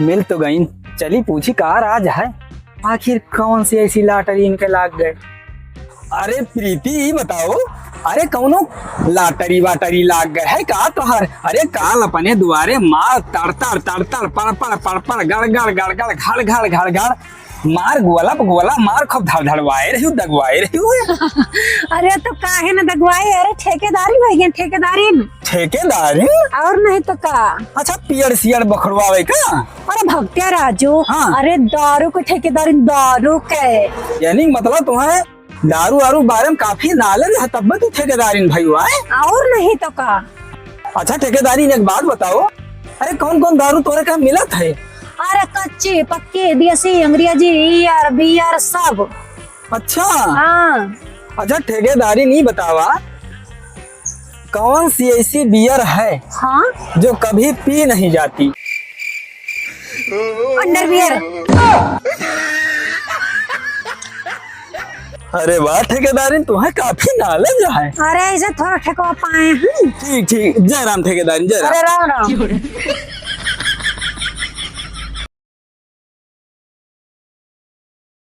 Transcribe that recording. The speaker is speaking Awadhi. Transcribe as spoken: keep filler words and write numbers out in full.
मिल तो गईन, चली पूछी का राज है, आखिर कौन सी ऐसी लाटरी इनके लाग गए। अरे प्रीति, ई बताओ, अरे कौनो लाटरी वाटरी लाग गए है का तोहर? अरे काल अपने दुआरे मार तड़ तड़ तड़ तड़ पड़ पड़ पड़ पड़ गड़ गड़ गड़ गड़ घड़ घड़ घड़ घड़ मार गोला प गोला मार खूब धड़ धड़वाए रही, दगवाए रही। अरे तो काहे न दगवाए, अरे ठेकेदारी भैया, ठेकेदारी। ठेकेदारी? और नहीं तो का। अच्छा, पियर सियर बखरवावे का? अरे भक्तिया राजू, हाँ। अरे दारू के ठेकेदारी, दारू के। यानी मतलब तुम्हें दारू वारू बारे में काफी knowledge है, तब तू ठेकेदारिन भई हुआ है। और नहीं तो का। अच्छा ठेकेदारिन, एक बात बताओ, अरे कौन कौन दारू तोरे का मिलत है? अरे कच्ची पक्की देसी अंग्रेजी ईयर बियर सब। अच्छा। हाँ। अच्छा ठेकेदारिन, ई बतावा, कौन सी ऐसी बियर है, हाँ? जो कभी पी नहीं जाती? अंडरवियर। अरे वाह ठेकेदारिन, तुम्हें काफी knowledge है। अरे ऐसे थोड़ा ठेकवा पाए हैं। ठीक ठीक, जय राम ठेकेदारिन, जय राम। अरे राम राम।